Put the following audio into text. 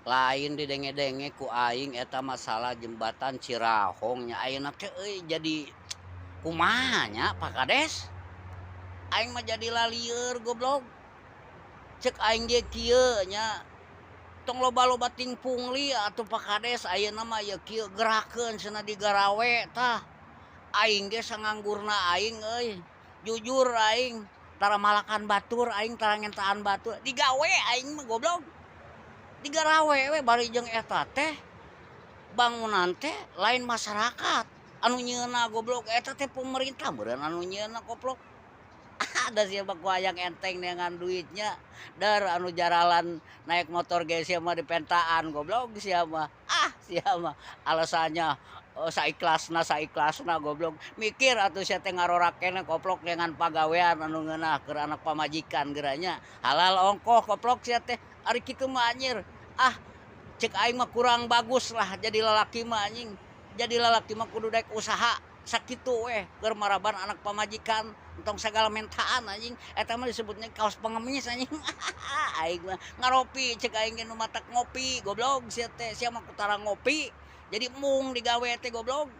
Lain didenge-denge ku aing eta masalah jembatan Cirahong nya ayeuna teh euy jadi kumaha nya Pak Kades? Aing mah jadi lalieur goblok. Cek aing ge kieu nya tong loba-loba ting pungli atuh Pak Kades ayeuna mah ieu kieu gerakeun cenah digarawe tah. Aing ge sanganggurna aing euy. Jujur aing tara malakan batur aing tara ngentaan batur digawe aing mah goblok. Digarawe we bari jeung eta teh bangunan teh lain masyarakat anu nyieunna goblok eta teh pemerintah meureun anu nyieunna goblok. Ada sia mah ku hayang enteng neangan duitnya dar anu jaralan naik motor ge sia mah dipentaan goblok sia mah. Ah sia mah alasannya saikhlasna saikhlasna goblok. Mikir atuh sia teh ngarorak keneh goblok neangan pagawean anu ngeunah keur anak pamajikan geura nya. Halal ongkoh goblok sia teh. Ari kitu mah anjir. Ah cek aing mah kurang bagus lah jadi lalaki mah anjing. Jadi lalaki mah kudu daek usaha sakitu weh keur maraban anak pamajikan entong sagala mentaan anjing. Eta mah disebutnya kaos pengemis anjing. Aing mah ngaropi cek aing ge nu matak ngopi goblok sia teh sia mah ku tara ngopi. Jadi mung digawe teh goblok.